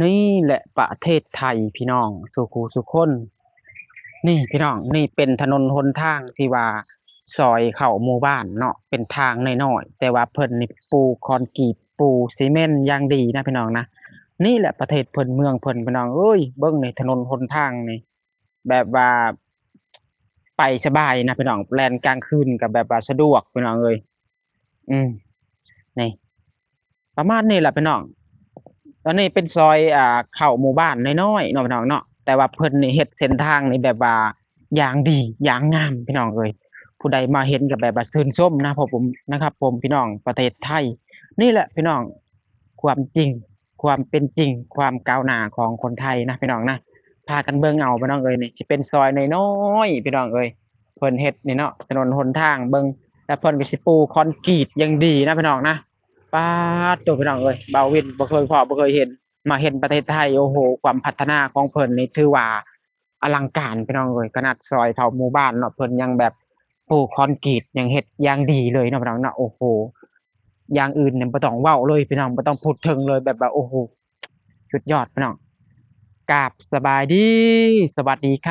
ນີ້ແຫຼະປະເທດໄທພີ່ນ້ອງສູ່ຄູ່ສູ່ຄົນ. ນີ້ພີ່ນ້ອງ, ນີ້ເປັນຖະໜົນຫົນທາງທີ່ວ່າຊອຍເຂົ້າໝູ່ບ້ານເນາະ, ເປັນທາງນ້ອຍໆ ແຕ່ວ່າເພິ່ນນີ້ປູຄອນກຣີດ ປູຊີເມັນຢ່າງດີນະພີ່ນ້ອງນະ. ນີ້ແຫຼະປະເທດເພິ່ນເມືອງເພິ່ນພີ່ນ້ອງເອີຍ. ເບິ່ງນີ້ຖະໜົນຫົນທາງນີ້ ແບບວ່າໄປສະບາຍນະພີ່ນ້ອງ, ແລ່ນກາງຄືນກໍແບບວ່າສະດວກພີ່ນ້ອງເອີຍ. ອືມ ນີ້ ປະມານນີ້ລະພີ່ນ້ອງ. ອັນນີ້ເປັນຊອຍ ອ່າ ເຂົ້າໝູ່ບ້ານນ້ອຍໆເນາະພີ່ນ້ອງເນາະ, ແຕ່ວ່າເພິ່ນນີ້ເຮັດເສັ້ນທາງນີ້ແບບວ່າຢ່າງດີຢ່າງງາມພີ່ນ້ອງເອີຍ. ຜູ້ໃດມາເຫັນກໍແບບວ່າຊື່ນຊົມນະ ເພາະຜົມ นะครับผม ພີ່ນ້ອງ ປະເທດໄທ. ນີ້ແຫຼະພີ່ນ້ອງ ຄວາມຈິງ ຄວາມເປັນຈິງ ຄວາມກ້າວໜ້າຂອງຄົນໄທນະພີ່ນ້ອງນະ. ພາກັນເບິ່ງເອົາພີ່ນ້ອງເອີຍ, ນີ້ຊິເປັນຊອຍນ້ອຍໆພີ່ນ້ອງເອີຍ. ເພິ່ນເຮັດນີ້ເນາະ ຖະໜົນຫົນທາງເບິ່ງ, ແລ້ວເພິ່ນກໍຊິປູຄອນກຣີດຢ່າງດີນະພີ່ນ້ອງນະ. ປາດໂທ້ພີ່ນ້ອງເອີຍ, ບ່າວວິນບໍ່ເຄີຍພໍ້ບໍ່ເຄີຍເຫັນ, ມາເຫັນປະເທດໄທ. ໂອ້ໂຫ ຄວາມພັດທະນາຂອງເພິ່ນນີ້ຖືວ່າອະລັງການພີ່ນ້ອງເອີຍ. ຂະໜາດຊອຍເຂົ້າໝູ່ບ້ານເນາະ ເພິ່ນຍັງແບບປູຄອນກຣີດ ຍັງເຮັດຢ່າງດີເລີຍເນາະພີ່ນ້ອງເນາະ. ໂອ້ໂຫ ຢ່າງອື່ນນີ້ບໍ່ຕ້ອງເວົ້າເລີຍພີ່ນ້ອງ, ບໍ່ຕ້ອງພູດເຖິງເລີຍ, ແບບວ່າ ໂອ້ໂຫ ສຸດຍອດພີ່ນ້ອງ. ກາບສະບາຍດີ ສະຫວັດດີຄັ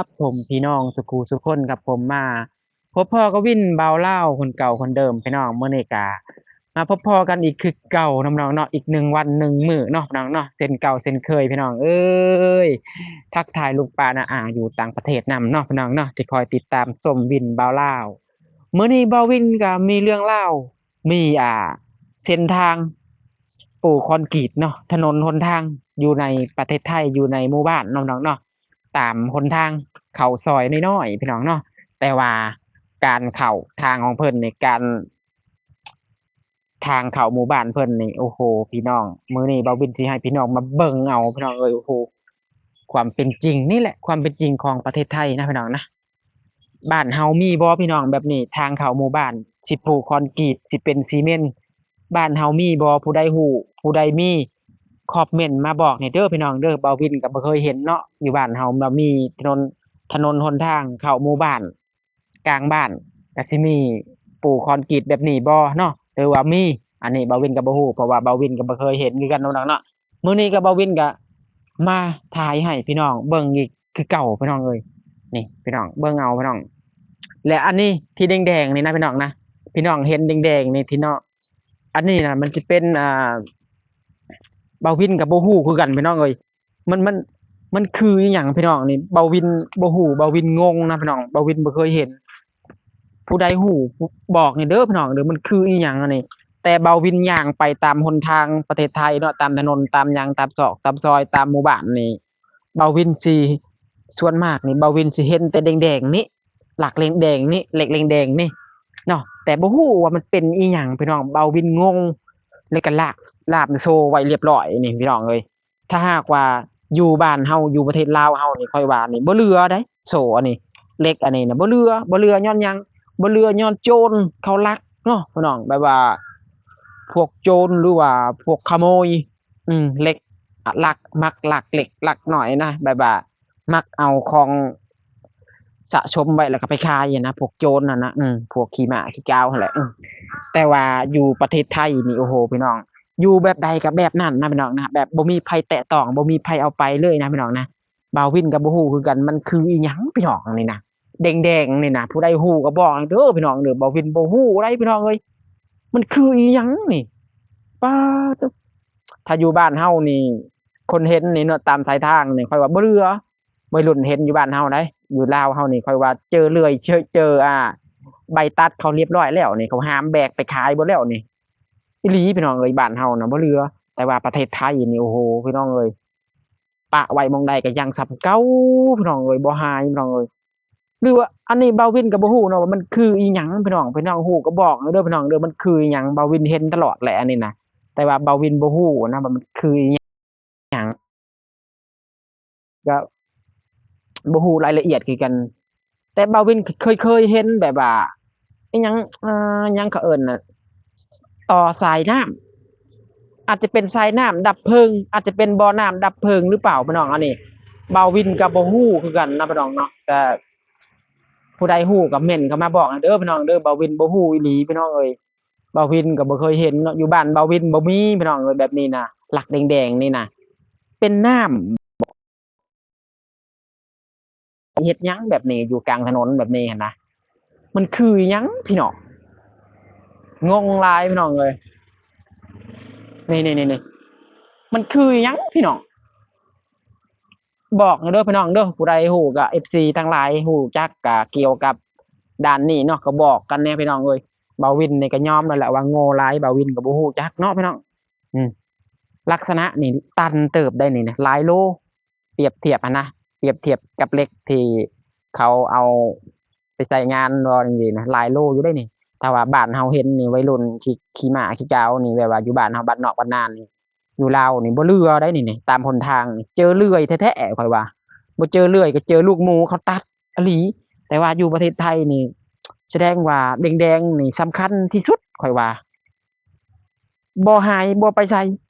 ບຜົມ ພີ່ນ້ອງສູ່ຄູ່ສູ່ຄົນ. ກັບຜົມມາພົບພໍ້ກັບວິນ ບ່າວລາວຄົນເກົ່າຄົນເດີມພີ່ນ້ອງ. ມື້ນີ້ກະມາພົບພໍ້ກັນອີກຄືເກົ່ານຳນ້ອງເນາະ, ອີກໜຶ່ງວັນໜຶ່ງມື້ເນາະພີ່ນ້ອງເນາະ, ເຊັ່ນເກົ່າເຊັ່ນເຄີຍພີ່ນ້ອງເອີຍ. ທັກທາຍລຸງປ້ານ້າອາຢູ່ຕ່າງປະເທດນຳເນາະພີ່ນ້ອງເນາະ ທີ່ຄອຍຕິດຕາມຊົມວິນ ບ່າວລາວ. ມື້ນີ້ບ່າວວິນກໍມີເລື່ອງລາວ ມີ ອ່າ ເສັ້ນທາງປູຄອນກຣີດເນາະ, ຖະໜົນຫົນທາງຢູ່ໃນປະເທດໄທ ຢູ່ໃນໝູ່ບ້ານເນາະພີ່ນ້ອງເນາະ, ຕາມຫົນທາງເຂົ້າຊອຍນ້ອຍໆພີ່ນ້ອງເນາະ. ແຕ່ວ່າການເຂົ້າທາງຂອງເພິ່ນນີ້ ການ ທາງເຂົ້າໝູ່ບ້ານເພິ່ນນີ້ ໂອ້ໂຫ ພີ່ນ້ອງ, ມື້ນີ້ບ່າວວິນຊິໃຫ້ພີ່ນ້ອງມາເບິ່ງເອົາພີ່ນ້ອງເອີຍ. ໂອ້ໂຫ ຄວາມເປັນຈິງນີ້ແຫຼະ ຄວາມເປັນຈິງຂອງປະເທດໄທນະພີ່ນ້ອງນະ. ບ້ານເຮົາມີບໍ່ພີ່ນ້ອງແບບນີ້ ທາງເຂົ້າໝູ່ບ້ານ ຊິປູຄອນກຣີດ ຊິເປັນຊີເມັນ ບ້ານເຮົາມີບໍ່? ຜູ້ໃດຮູ້ ຜູ້ໃດມີ ຄອມເມັນມາບອກແດ່ເດີພີ່ນ້ອງເດີ. ບ່າວວິນກໍບໍ່ເຄີຍເຫັນເນາະ, ຢູ່ບ້ານເຮົາບໍ່ມີຖະໜົນ ຖະໜົນຫົນທາງເຂົ້າໝູ່ບ້ານ ກາງບ້ານ ກໍຊິມີປູຄອນກຣີດແບບນີ້ບໍ່ເນາະ ຫຼືວ່າມີ? ອັນນີ້ບ່າວວິນກໍບໍ່ຮູ້ ເພາະວ່າບ່າວວິນກໍບໍ່ເຄີຍເຫັນຄືກັນເນາະພີ່ນ້ອງເນາະ. ມື້ນີ້ກໍບ່າວວິນກໍມາຖ່າຍໃຫ້ພີ່ນ້ອງເບິ່ງອີກຄືເກົ່າພີ່ນ້ອງເອີຍ. ນີ້ພີ່ນ້ອງເບິ່ງເອົາພີ່ນ້ອງ, ແລະ ອັນນີ້ທີ່ແດງໆນີ້ນະພີ່ນ້ອງນະ, ພີ່ນ້ອງເຫັນແດງໆນີ້ທີ່ເນາະ, ອັນນີ້ນະມັນຊິເປັນ ອ່າ ບ່າວວິນກໍບໍ່ຮູ້ຄືກັນພີ່ນ້ອງເອີຍ. ມັນ ມັນ ມັນຄືອີ່ຫຍັງພີ່ນ້ອງນີ້ ບ່າວວິນບໍ່ຮູ້ ບ່າວວິນງົງນະພີ່ນ້ອງ, ບ່າວວິນບໍ່ເຄີຍເຫັນ. ຜູ້ໃດຮູ້ບອກແດ່ເດີພີ່ນ້ອງເດີ ມັນຄືອີ່ຫຍັງອັນນີ້. ແຕ່ບ່າວວິນຍ່າງໄປຕາມຫົນທາງປະເທດໄທເນາະ, ຕາມຖະໜົນ ຕາມຫຍັງ ຕາມຊອກຕາມຊອຍ ຕາມໝູ່ບ້ານນີ້ ບ່າວວິນຊິ ສ່ວນມາກນີ້ບ່າວວິນຊິເຫັນແຕ່ແດງໆນີ້ ຫຼັກແດງໆນີ້ ເຫຼັກແດງໆນີ້ເນາະ, ແຕ່ບໍ່ຮູ້ວ່າມັນເປັນອີ່ຫຍັງພີ່ນ້ອງ. ບ່າວວິນງົງ ແລ້ວກໍລາກ ລາມໂຊໄວ້ລຽບຮ້ອຍນີ້ພີ່ນ້ອງເອີຍ. ຖ້າຫາກວ່າຢູ່ບ້ານເຮົາ ຢູ່ປະເທດລາວເຮົານີ້ ຂ້ອຍວ່ານີ້ບໍ່ເຫຼືອໃດ໋ ໂຊອັນນີ້ ເຫຼັກອັນນີ້ນະ ບໍ່ເຫຼືອ. ບໍ່ເຫຼືອຍ້ອນຫຍັງ? ບໍ່ເຫຼືອຍ້ອນໂຈນເຂົາລັກເນາະພີ່ນ້ອງ, ແບບວ່າພວກໂຈນ ຫຼືວ່າພວກຂະໂມຍ ອືມ ເຫຼັກ ອະ ລັກ ມັກລັກເຫຼັກລັກນ້ອຍນະ, ແບບວ່າມັກເອົາຂອງສະສົມໄວ້ແລ້ວກໍໄປຂາຍນະ ພວກໂຈນຫັ້ນນະ, ອືມ ພວກຂີ້ໝ້າຂີ້ກາວຫັ້ນແຫຼະ. ອືມ ແຕ່ວ່າຢູ່ປະເທດໄທນີ້ ໂອ້ໂຫ ພີ່ນ້ອງ ຢູ່ແບບໃດກໍແບບນັ້ນນະພີ່ນ້ອງນະ, ແບບບໍ່ມີໃຜແຕະຕ້ອງ ບໍ່ມີໃຜເອົາໄປເລີຍນະພີ່ນ້ອງນະ. ບ່າວວິນກໍບໍ່ຮູ້ຄືກັນ ມັນຄືອີ່ຫຍັງພີ່ນ້ອງນີ້ນະ ແດງໆນີ້ນະ. ຜູ້ໃດຮູ້ກໍບອກເດີພີ່ນ້ອງເດີ, ບ່າວວິນບໍ່ຮູ້ໃດ໋ພີ່ນ້ອງເອີຍ. ມັນຄືອີ່ຫຍັງນີ້? ປາດໂທ້ ຖ້າຢູ່ບ້ານເຮົານີ້ ຄົນເຫັນນີ້ເນາະ ຕາມສາຍທາງນີ້ ຂ້ອຍວ່າບໍ່ເຫຼືອ. ໄວລຸ້ນເຫັນຢູ່ບ້ານເຮົາໃດ໋, ຢູ່ລາວເຮົານີ້ ຂ້ອຍວ່າເຈີເລື່ອຍ ເຈີ ເຈີ ອ່າ ໃບຕັດເຂົາລຽບຮ້ອຍແລ້ວນີ້, ເຂົາຫາມແບກໄປຂາຍເບິດແລ້ວນີ້. ອີ່ຫຼີພີ່ນ້ອງເອີຍ, ບ້ານເຮົານະບໍ່ເຫຼືອ, ແຕ່ວ່າປະເທດໄທນີ້ ໂອ້ໂຫ ພີ່ນ້ອງເອີຍ, ປະໄວ້ໝ່ອງໃດກໍຍັງສ່ຳເກົ່າພີ່ນ້ອງເອີຍ, ບໍ່ຫາຍພີ່ນ້ອງເອີຍ. ຫຼືວ່າອັນນີ້ບ່າວວິນກໍບໍ່ຮູ້ເນາະວ່າມັນຄືອີ່ຫຍັງພີ່ນ້ອງ, ພີ່ນ້ອງຮູ້ກໍບອກເດີພີ່ນ້ອງເດີ, ມັນຄືອີ່ຫຍັງ? ບ່າວວິນເຫັນຕະຫຼອດແຫຼະອັນນີ້ນະ, ແຕ່ວ່າບ່າວວິນບໍ່ຮູ້ນະວ່າມັນຄືອີ່ຫຍັງ. ຫຍັງ ກໍບໍ່ຮູ້ລາຍລະອຽດຄືກັນ, ແຕ່ບ່າວວິນເຄີຍ ເຄີຍເຫັນແບບວ່າ ອີ່ຫຍັງ ອ່າ ຫຍັງເຂົາເອີ້ນນະ ຕໍ່ສາຍນ້ຳ, ອາດຈະເປັນສາຍນ້ຳດັບເພີງ, ອາດຈະເປັນບໍ່ນ້ຳດັບເພີງຫຼືເປົ່າ ພີ່ນ້ອງ. ອັນນີ້ບ່າວວິນກໍບໍ່ຮູ້ຄືກັນນະ ພີ່ນ້ອງເນາະ, ແຕ່ຜູ້ໃດຮູ້ກໍເມັ້ນເຂົ້າມາບອກເດີ ພີ່ນ້ອງເດີ. ບ່າວວິນບໍ່ຮູ້ອີ່ຫຼີ ພີ່ນ້ອງເອີຍ. ບ່າວວິນກໍບໍ່ເຄີຍເຫັນເນາະ, ຢູ່ບ້ານບ່າວວິນບໍ່ມີພີ່ນ້ອງເອີຍ ແບບນີ້ນະ, ຫຼັກແດງໆນີ້ນະ. ປັນນ້ຳບໍ? ເຮັດຫຍັງແບບນີ້ ຢູ່ກາງຖະໜົນແບບນີ້ຫັ້ນນະ? ມັນຄືອີ່ຫຍັງພີ່ນ້ອງ? ງົງຫຼາຍພີ່ນ້ອງເອີຍ. ນີ້ໆໆໆ ມັນຄືອີ່ຫຍັງພີ່ນ້ອງ? ບອກແດ່ເດີພີ່ນ້ອງເດີ ຜູ້ໃດຮູ້ກໍ ເອັຟຊີ ທັງຫຼາຍຮູ້ຈັກກະກ່ຽວກັບດ້ານນີ້ເນາະ ກໍບອກກັນແດ່ພີ່ນ້ອງເອີຍ. ບ່າວວິນນີ້ກໍຍອມແລ້ວແຫຼະວ່າໂງ່ຫຼາຍ ບ່າວວິນກໍບໍ່ຮູ້ຈັກເນາະພີ່ນ້ອງ. ອືມ ລັກສະນະນີ້ຕັນເຕີບໄດ໋ນີ້ນະ ຫຼາຍໂລ ປຽບທຽບຫັ້ນນະ ປຽບທຽບກັບເຫຼັກທີ່ເຂົາເອົາໄປໃຊ້ງານບໍ່ນີ້ນະ ຫຼາຍໂລຢູ່ໄດ໋ນີ້. ຖ້າວ່າບ້ານເຮົາເຫັນນີ້ ໄວລຸ້ນຂີ້ ຂີ້ໝ້າຂີ້ຈາວນີ້ ແບບວ່າຢູ່ບ້ານເຮົາ ບ້ານນອກບ້ານນານີ້ ຢູ່ລາວນີ້ບໍ່ເຫຼືອໄດ໋ນີ້ ຕາມຫົນທາງນີ້ ເຈີເລື່ອຍແທ້ໆ ຂ້ອຍວ່າ ບໍ່ເຈີເລື່ອຍກໍເຈີລູກໝູເຂົາຕັດອີ່ຫຼີ ແຕ່ວ່າຢູ່ປະເທດໄທນີ້ ສະແດງວ່າແດງໆນີ້ສຳຄັນທີ່ສຸດ ຂ້ອຍວ່າ ບໍ່ຫາຍບໍ່ໄປໃສ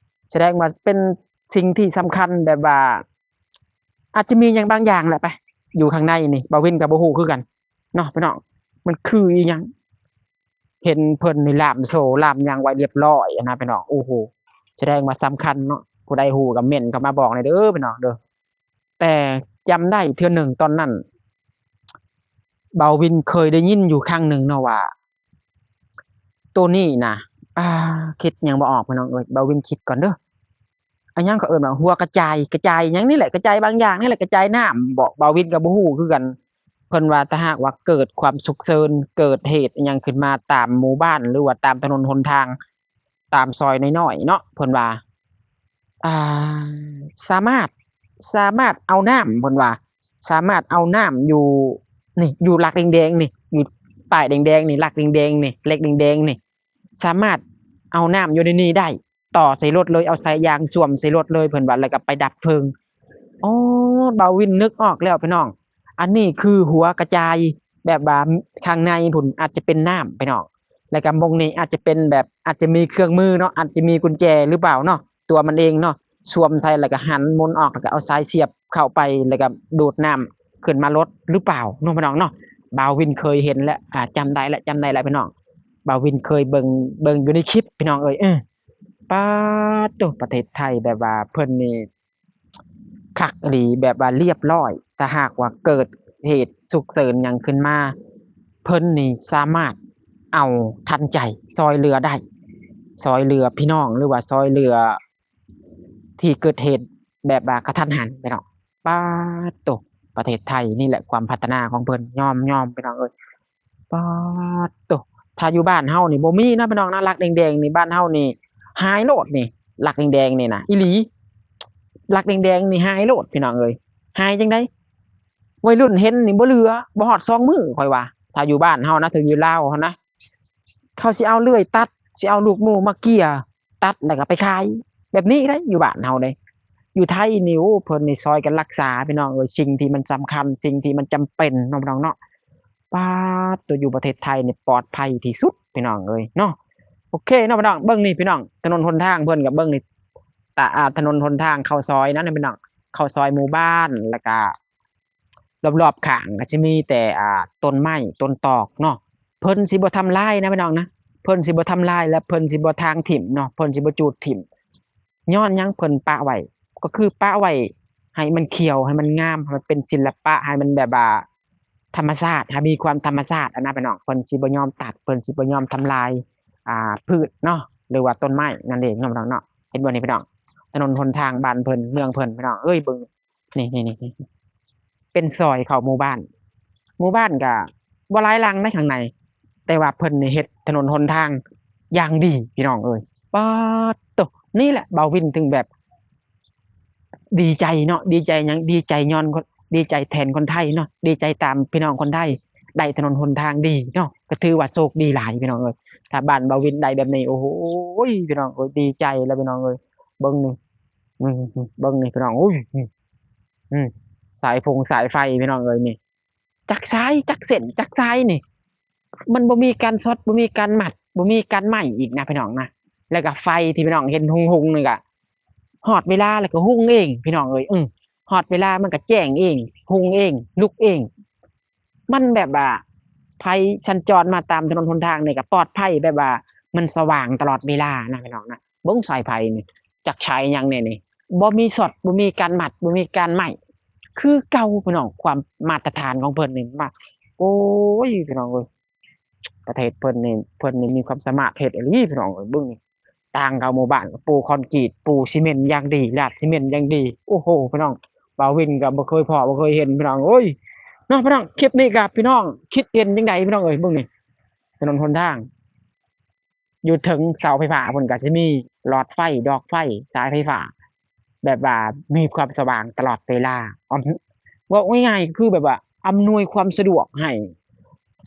ສະແດງວ່າເປັນສິ່ງທີ່ສຳຄັນ ແບບວ່າອາດຈະມີຫຍັງບາງຢ່າງແຫຼະໄປ ຢູ່ຂ້າງໃນນີ້ ບ່າວວິນກໍບໍ່ຮູ້ຄືກັນເນາະພີ່ນ້ອງ ມັນຄືອີ່ຫຍັງ. ເຫັນເພິ່ນນີ້ລ່າມໂສ້ລ່າມຫຍັງໄວ້ລຽບລ້ອຍຫັ້ນນະພີ່ນ້ອງ. ໂອ້ໂຫ ສະແດງວ່າສຳຄັນເນາະ ຜູ້ໃດຮູ້ກໍເມັ້ນເຂົ້າມາບອກແດ່ເດີພີ່ນ້ອງເດີ. ແຕ່ຈຳໄດ້ເທື່ອໜຶ່ງຕອນນັ້ນ ບ່າວວິນເຄີຍໄດ້ຍິນຢູ່ຄັ້ງໜຶ່ງເນາະວ່າ ໂຕນີ້ນະ ອ່າ ຄິດຫຍັງບໍ່ອອກພີ່ນ້ອງເອີຍ ບ່າວວິນຄິດກ່ອນເດີ. ອັນຫຍັງເຂົາເອີ້ນວ່າຫົວກະຈາຍ ກະຈາຍຫຍັງນີ້ແຫຼະ ກະຈາຍບາງຢ່າງນີ້ແຫຼະ ກະຈາຍນ້ຳບໍ ບ່າວວິນກໍບໍ່ຮູ້ຄືກັນ. ເພິ່ນວ່າຖ້າຫາກວ່າເກີດຄວາມສຸກເສີນ ເກີດເຫດອີ່ຫຍັງຂຶ້ນມາຕາມໝູ່ບ້ານ ຫຼືວ່າຕາມຖະໜົນຫົນທາງ ຕາມຊອຍນ້ອຍໆເນາະ ເພິ່ນວ່າ ອ່າ ສາມາດ ສາມາດເອົານ້ຳ ເພິ່ນວ່າ ສາມາດເອົານ້ຳຢູ່ ນີ້ ຢູ່ຫຼັກແດງໆນີ້ ຢູ່ປ້າຍແດງໆນີ້ ຫຼັກແດງໆນີ້ ເຫຼັກແດງໆນີ້ ສາມາດເອົານ້ຳຢູ່ໃນນີ້ໄດ້ ຕໍ່ໃສ່ລົດເລີຍ ເອົາສາຍຢາງຊ່ວມໃສ່ລົດເລີຍ ເພິ່ນວ່າ ແລ້ວກໍໄປດັບເພີງ. ອໍ ບ່າວວິນນຶກອອກແລ້ວພີ່ນ້ອງ ອັນນີ້ຄືຫົວກະຈາຍ ແບບວ່າຂ້າງໃນພຸ້ນອາດຈະເປັນນ້ຳພີ່ນ້ອງ ແລ້ວກໍໝ່ອງນີ້ອາດຈະເປັນແບບ ອາດຈະມີເຄື່ອງມືເນາະ ອາດຈະມີກຸນແຈຫຼືເປົ່າເນາະ ຕົວມັນເອງເນາະ ຊ່ວມໃສ່ ແລ້ວກໍຫັນໝູນອອກ ແລ້ວກໍເອົາສາຍສຽບເຂົ້າໄປ ແລ້ວກໍດູດນ້ຳຂຶ້ນມາລົດຫຼືເປົ່າເນາະ ພີ່ນ້ອງເນາະ. ບ່າວວິນເຄີຍເຫັນແລ້ວ ອ່າ ຈຳໄດ້ແລ້ວ ຈຳໄດ້ແລ້ວພີ່ນ້ອງ ບ່າວວິນເຄີຍເບິ່ງ ເບິ່ງຢູ່ໃນຄລິບພີ່ນ້ອງເອີຍ. ເອີ ປາດໂທ້ ປະເທດໄທແບບວ່າເພິ່ນນີ້ ຄັກອີ່ຫຼີ ແບບວ່າລຽບລ້ອຍ ຖ້າຫາກວ່າເກີດເຫດສຸກເສີນຫຍັງຂຶ້ນມາ ເພິ່ນນີ້ສາມາດເອົາທັນໃຈ ຊ່ອຍເຫຼືອໄດ້ ຊ່ອຍເຫຼືອພີ່ນ້ອງ ຫຼືວ່າຊ່ອຍເຫຼືອທີ່ເກີດເຫດແບບວ່າກະທັນຫັນພີ່ນ້ອງ. ປາດໂທ້ ປະເທດໄທນີ້ແຫຼະ ຄວາມພັດທະນາຂອງເພິ່ນ ຍອມ ຍອມພີ່ນ້ອງເອີຍ. ປາດໂທ້ ຖ້າຢູ່ບ້ານເຮົານີ້ບໍ່ມີນະພີ່ນ້ອງນະ ຫຼັກແດງໆນີ້ ບ້ານເຮົານີ້ຫາຍໂລດນີ້ ຫຼັກແດງໆນີ້ນະ ອີ່ຫຼີ ຫຼັກແດງໆນີ້ຫາຍໂລດພີ່ນ້ອງເອີຍ. ຫາຍຈັ່ງໃດ? ໄວລຸ້ນເຫັນນີ້ບໍ່ເຫຼືອ ບໍ່ຮອດສອງມື້ ຂ້ອຍວ່າ ຖ້າຢູ່ບ້ານເຮົານະ ຖ້າຢູ່ລາວເຮົານະ ເຂົາຊິເອົາເລື່ອຍຕັດ ຊິເອົາລູກໝູມາເກ່ຍ ຕັດແລ້ວກໍໄປຂາຍ ແບບນີ້ເດ້ ຢູ່ບ້ານເຮົາເດ້. ຢູ່ໄທນີ້ ໂອ້ ເພິ່ນນີ້ຊ່ອຍກັນຮັກສາພີ່ນ້ອງເອີຍ ສິ່ງທີ່ມັນສຳຄັນ ສິ່ງທີ່ມັນຈຳເປັນເນາະພີ່ນ້ອງເນາະ. ປາດໂທ້ ຢູ່ປະເທດໄທນີ້ປອດໄພທີ່ສຸດພີ່ນ້ອງເອີຍເນາະ. ໂອເຄເນາະພີ່ນ້ອງ ເບິ່ງນີ້ພີ່ນ້ອງ ຖະໜົນຫົນທາງເພິ່ນກໍເບິ່ງນີ້ ຕາ ອ່າ ຖະໜົນຫົນທາງເຂົ້າຊອຍນັ້ນນະພີ່ນ້ອງ ເຂົ້າຊອຍໝູ່ບ້ານ ແລ້ວກໍ ລອບໆຂ້າງກໍຊິມີແຕ່ ອ່າ ຕົ້ນໄມ້ຕົ້ນຕອກເນາະ. ເພິ່ນຊິບໍ່ທຳລາຍນະພີ່ນ້ອງນະ ເພິ່ນຊິບໍ່ທຳລາຍ ແລະ ເພິ່ນຊິບໍ່ຖາງຖິ້ມເນາະ ເພິ່ນຊິບໍ່ຈູດຖິ້ມ. ຍ້ອນຫຍັງເພິ່ນປະໄວ້? ກໍຄືປະໄວ້ໃຫ້ມັນຂຽວ ໃຫ້ມັນງາມ ໃຫ້ມັນເປັນສິລະປະ ໃຫ້ມັນແບບວ່າທຳມະຊາດ ໃຫ້ມີຄວາມທຳມະຊາດຫັ້ນນະພີ່ນ້ອງ. ເພິ່ນຊິບໍ່ຍອມຕັດ ເພິ່ນຊິບໍ່ຍອມທຳລາຍ ອ່າ ພືດເນາະ ຫຼືວ່າຕົ້ນໄມ້ນັ້ນເອງເນາະພີ່ນ້ອງເນາະ. ເຫັນບໍ່ນີ້ພີ່ນ້ອງ ຖະໜົນຫົນທາງບ້ານເພິ່ນ ເມືອງເພິ່ນ ພີ່ນ້ອງເອີຍ ເບິ່ງ ນີ້ໆໆ ເປັນຊອຍເຂົ້າໝູ່ບ້ານ ໝູ່ບ້ານກະບໍ່ຫຼາຍຫຼັງໃນຂ້າງໃນ ແຕ່ວ່າເພິ່ນນີ້ເຮັດຖະໜົນຫົນທາງຢ່າງດີພີ່ນ້ອງເອີຍ. ປາດໂທ້ ນີ້ແຫຼະບ່າວວິນເຖິງແບບດີໃຈເນາະ ດີໃຈຫຍັງ ດີໃຈຍ້ອນ ດີໃຈແທນຄົນໄທເນາະ ດີໃຈຕາມພີ່ນ້ອງຄົນໄທ ໄດ້ຖະໜົນຫົນທາງດີເນາະ ກໍຖືວ່າໂຊກດີຫຼາຍພີ່ນ້ອງເອີຍ. ຖ້າບ້ານບ່າວວິນໄດ້ແບບນີ້ ໂອ້ໂຫ ພີ່ນ້ອງເອີຍ ດີໃຈແລ້ວພີ່ນ້ອງເອີຍ. ເບິ່ງນີ້ ອືມ ເບິ່ງນີ້ພີ່ນ້ອງ ໂອ້ຍ ອືມ ອືມ ສາຍຟົງສາຍໄຟພີ່ນ້ອງເອີຍ ນີ້ ຈັກສາຍ ຈັກເສັ້ນ ຈັກສາຍນີ້ ມັນບໍ່ມີການຊັອດ ບໍ່ມີການມັດ ບໍ່ມີການໄໝ້ອີກນະພີ່ນ້ອງນະ. ແລ້ວກໍໄຟທີ່ພີ່ນ້ອງເຫັນຮຸ່ງໆນີ້ກໍຮອດເວລາແລ້ວກໍຮຸ່ງເອງພີ່ນ້ອງເອີຍ ອືມ ຮອດເວລາມັນກໍແຈ້ງເອງ ຮຸ່ງເອງ ລຸກເອງ. ມັນແບບວ່າໃຜສັນຈອນມາຕາມຖະໜົນຫົນທາງນີ້ກໍປອດໄພ ແບບວ່າມັນສະຫວ່າງຕະຫຼອດເວລານະພີ່ນ້ອງນະ. ເບິ່ງສາຍໄຟນີ້ ຈັກສາຍຫຍັງແດ່ນີ້ ບໍ່ມີຊັອດ ບໍ່ມີການມັດ ບໍ່ມີການໄໝ້ ຄືເກົ່າພີ່ນ້ອງ. ຄວາມມາດຕະຖານຂອງເພິ່ນນີ້ ມາ ໂອ້ຍ ພີ່ນ້ອງເອີຍ ປະເທດເພິ່ນນີ້ ເພິ່ນນີ້ມີຄວາມສາມາດເຮັດອີ່ຫຼີພີ່ນ້ອງເອີຍ. ເບິ່ງນີ້ ທາງເຂົ້າໝູ່ບ້ານກໍປູຄອນກຣີດ ປູຊີເມັນຢ່າງດີ ລາດຊີເມັນຢ່າງດີ. ໂອ້ໂຫ ພີ່ນ້ອງ ບ່າວວິນກໍບໍ່ເຄີຍພໍ້ ບໍ່ເຄີຍເຫັນ ພີ່ນ້ອງເອີຍ ເນາະ ພີ່ນ້ອງ. ຄລິບນີ້ກໍ ພີ່ນ້ອງຄິດເຫັນຈັ່ງໃດ ພີ່ນ້ອງເອີຍ? ເບິ່ງນີ້ ຖະໜົນຫົນທາງ ຢູ່ເທິງເສົາໄຟຟ້າພຸ້ນກໍຊິມີຫຼອດໄຟ ດອກໄຟ ສາຍໄຟຟ້າ ແບບວ່າມີຄວາມສະຫວ່າງຕະຫຼອດເວລາ. ອຳ ເວົ້າງ່າຍໆ ກໍຄືແບບວ່າອຳນວຍຄວາມສະດວກໃຫ້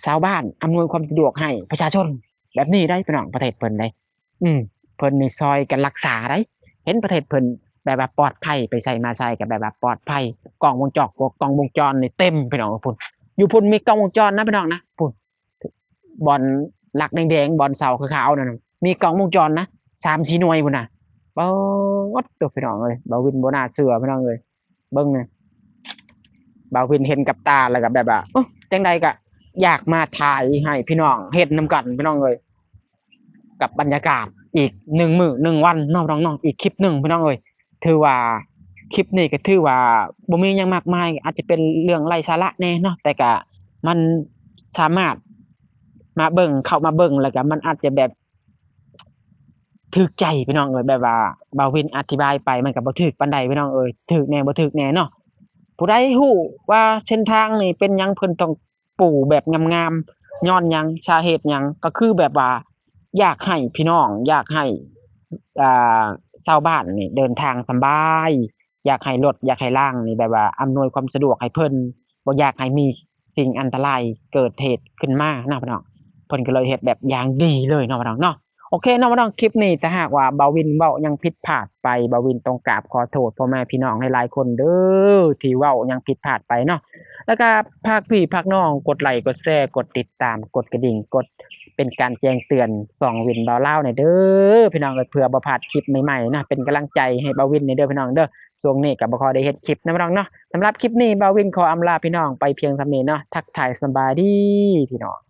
ຊາວບ້ານ ອຳນວຍຄວາມສະດວກໃຫ້ປະຊາຊົນ ແບບນີ້ໄດ໋ພີ່ນ້ອງ ປະເທດເພິ່ນໄດ໋. ອືມ ເພິ່ນນີ້ຊ່ອຍກັນຮັກສາໄດ໋. ເຫັນປະເທດເພິ່ນແບບວ່າປອດໄພ ໄປໃສມາໃສກໍແບບວ່າປອດໄພ ກ້ອງວົງຈອກ ກ້ອງວົງຈອນນີ້ເຕັມພີ່ນ້ອງພຸ້ນ. ຢູ່ພຸ້ນມີກ້ອງວົງຈອນນະພີ່ນ້ອງນະ ພຸ້ນ ບ່ອນຫຼັກແດງໆ ບ່ອນເສົາຂາວໆນັ້ນນະ ມີກ້ອງວົງຈອນນະ ສາມສີ່ໜ່ວຍພຸ້ນນະ. ປາດໂທ້ ພີ່ນ້ອງເອີຍ ບ່າວວິນບໍ່ໜ້າເຊື່ອພີ່ນ້ອງເອີຍ. ເບິ່ງນີ້ ບ່າວວິນເຫັນກັບຕາແລ້ວກໍແບບວ່າ ໂອ້ ຈັ່ງໃດກໍຢາກມາຖ່າຍໃຫ້ພີ່ນ້ອງເຫັນນຳກັນ ພີ່ນ້ອງເອີຍ ກັບບັນຍາກາດອີກໜຶ່ງມື້ໜຶ່ງວັນເນາະ ພີ່ນ້ອງເນາະ. ອີກຄລິບໜຶ່ງ ພີ່ນ້ອງເອີຍ ຖືວ່າ ຄລິບນີ້ກໍຖືວ່າບໍ່ມີຫຍັງມາກມາຍ ອາດຈະເປັນເລື່ອງໄຮ້ສາລະແດ່ເນາະ ແຕ່ກະມັນສາມາດມາເບິ່ງ ເຂົ້າມາເບິ່ງ ແລ້ວກະມັນອາດຈະແບບຖືກໃຈພີ່ນ້ອງເອີຍ. ແບບວ່າບ່າວວິນອະທິບາຍໄປ ມັນກະບໍ່ຖືກປານໃດພີ່ນ້ອງເອີຍ ຖືກແດ່ບໍ່ຖືກແດ່ເນາະ. ຜູ້ໃດຮູ້ວ່າເສັ້ນທາງນີ້ເປັນຫຍັງເພິ່ນຕ້ອງ ປູແບບງາມໆ ຍ້ອນຫຍັງ ສາເຫດຫຍັງ ກໍຄືແບບວ່າ ຢາກໃຫ້ພີ່ນ້ອງ ຢາກໃຫ້ ອ່າ ຊາວບ້ານນີ້ເດີນທາງສະບາຍ ຢາກໃຫ້ລົດ ຢາກໃຫ້ລາງນີ້ແບບວ່າອຳນວຍຄວາມສະດວກໃຫ້ເພິ່ນ ບໍ່ຢາກໃຫ້ມີສິ່ງອັນຕະລາຍເກີດເຫດຂຶ້ນມາເນາະພີ່ນ້ອງ. ເພິ່ນກໍເລີຍເຮັດແບບຢ່າງດີເລີຍເນາະພີ່ນ້ອງເນາະ. ໂອເຄເນາະພີ່ນ້ອງ ຄລິບນີ້ຖ້າຫາກວ່າບ່າວວິນເວົ້າຫຍັງຜິດພາດໄປ ບ່າວວິນຕ້ອງກາບຂໍໂທດພໍ່ແມ່ພີ່ນ້ອງຫຼາຍໆຄົນເດີ ທີ່ເວົ້າຫຍັງຜິດພາດໄປເນາະ. ແລ້ວກໍຝາກພີ່ຝາກນ້ອງກົດໄລ ກົດແຊ ກົດຕິດຕາມ ກົດກະດິ່ງ ກົດເປັນການແຈ້ງເຕືອນຊ່ອງວິນບ່າວລາວແດ່ເດີພີ່ນ້ອງເອີຍ ເພື່ອບໍ່ພາດຄລິບໃໝ່ໆນະ ເປັນກຳລັງໃຈໃຫ້ບ່າວວິນແດ່ເດີພີ່ນ້ອງເດີ. ຊ່ວງນີ້ກໍບໍ່ຄ່ອຍໄດ້ເຮັດຄລິບນະພີ່ນ້ອງເນາະ. ສຳລັບຄລິບນີ້ບ່າວວິນຂໍອຳລາພີ່ນ້ອງໄປພຽງສ່ຳນີ້ເນາະ. ທັກທາຍສະບາຍດີພີ່ນ້ອງ.